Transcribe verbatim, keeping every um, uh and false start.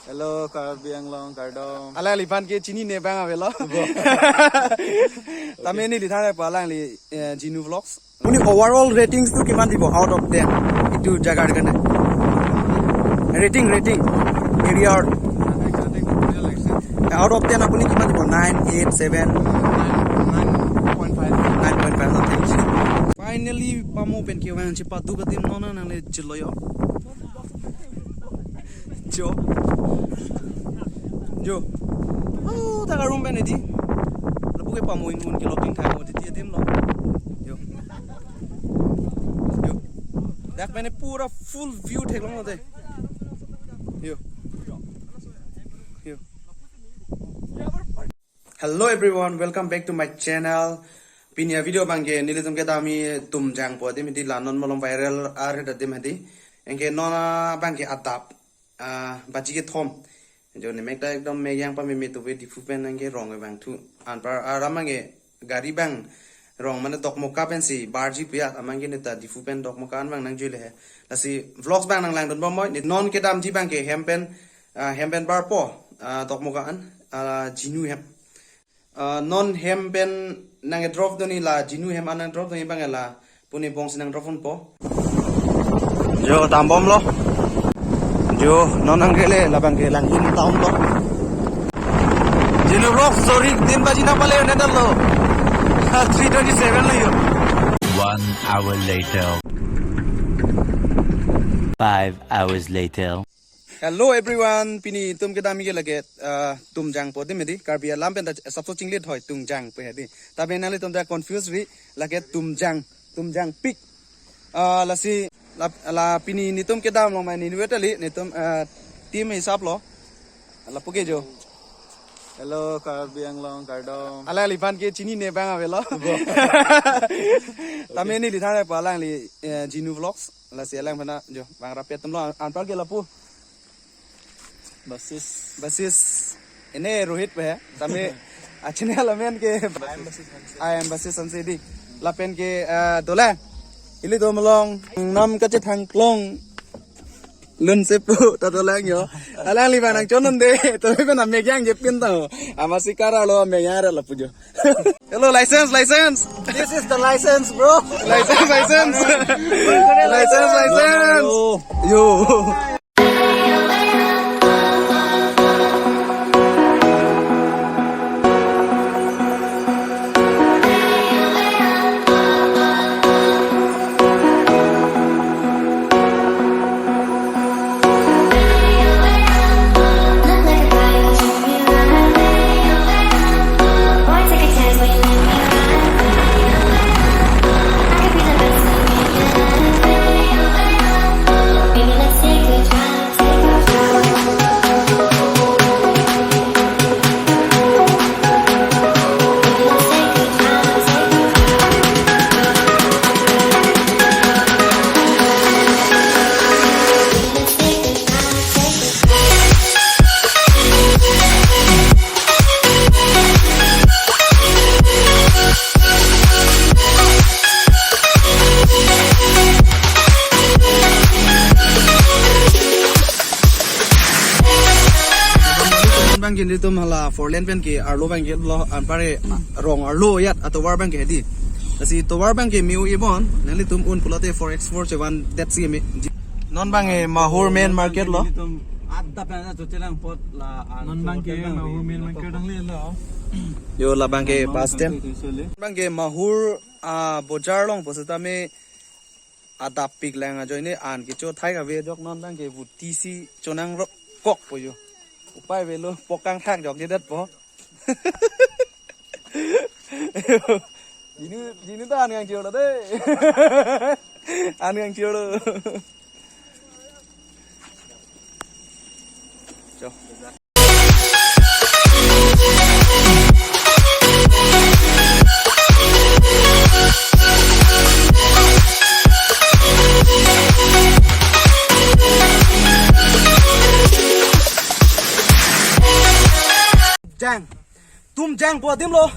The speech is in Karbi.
Hello, Karbi Anglong, kardom. Alangliphan ke chinine abang avelo. Bo. Tame neli thangnat po alangli, eh, Jinu Vlogs. Apuni overall ratings tu kiman dibo out of ten? Itu jaga karne. Rating, rating. Area. Out of ten apuni kiman dibo? Nine, eight, seven? Nine point five. Nine point five something. Finally, pamo pen kevang chepadu badim nona nangle chelo yo. Jo. Jo. Oh, ta room pen edi. Lapu ke pamo inghun ke locking thang mo titi adim lo. Jo. Jo. Dak pen pura full view theklonglo de. Jo. Jo. Hello everyone, welcome back to my channel. Pini avideo abangke nelitum kedam Tumjang pu adim hedi, la non malom viral arhe adim hedi. Anke non abangke adap, ah, baji kethom. Jo ne mek ta ekdom mek yang pameme tuve, Diphu pen anke rong abang thu. Anpar aram anke gari abang rong mane Dokmoka pensi barji piyat, amang ke neta Diphu pen Dokmoka an abang nangjuile he. Lasi vlogs abang nanglangdun bom moi. Ne non kedamji abangke hem pen, ah, hem pen barpo, ah, Dokmoka an, ah, Jinu hem. Ah, non hem pen nang drop dunji, la Jinu hem an nang drop dunji abang la puni bongsi nang drop unpo. Jo, dambomlo. Jo, non anke le labangke Langhin town lo. Jinu Vlogs, sorry, tin baji nangpale neta lo. Three twenty-seven lo yo. One hour later. Five hours later. Hello everyone, pini itum kedam ke lake, ah, Tumjang pu adim hedi, Karbi alam pen ta sabso chinglit hoi Tungjang pu hedi. Tapi nanglitum ta confuse ri, lake Tumjang, Tumjang Peak. Ah, lasi la, la pini netum kedam along mai ni vetali netum, ah, team hisap lo. Lapu ke jo. Hello, Karbi Anglong, kardom. Alangliphan ke chinine abang avelo. Bo. Tame neli thangnat po alangli, eh, Jinu Vlogs. Lasi alang pen ta jo bang rapet atum lo, anpar ke lapu. Basis. Basis. Ene Rohit pe. Tame a channel amen ke I am Basis Hanse. I am Basis Hanse di. Lapen ke, eh, dolang. Ilitum along nam kachethang klong. Lun sepu ta dolang yo. Alangliphan nangchon un de. Tame pen amek yang jepin ta. Amatsi kara lo amek yang ra lapu jo. Hello, license, license. This is the license, bro. License, license. License, license. Yo. Abang ke netum hala four lane pen ke arlo abang ke lo, anpar ke rong arlo ajat atovar abang ke hedi. Lasi tovar abang ke me-o-e bon, nanglitum un pulote four X four chevan det si me. Non abang ke Mahur main market lo. Adap na chochelang pot la. Non abang ke Mahur main market nanglelo. Yo, labang ke bus stand. Abang ke Mahur, ah, bojar along pusitame adap pik lang ajoine an kecho thai kave ajok, non abang ke vuti si chonang rok kok po yo. Upai avelo, pok kangthak jokjedet po. Jinu, Jinu ta an kangchirlo de. An kangchirlo. Cho. Jang. Tumjang pu adim lo.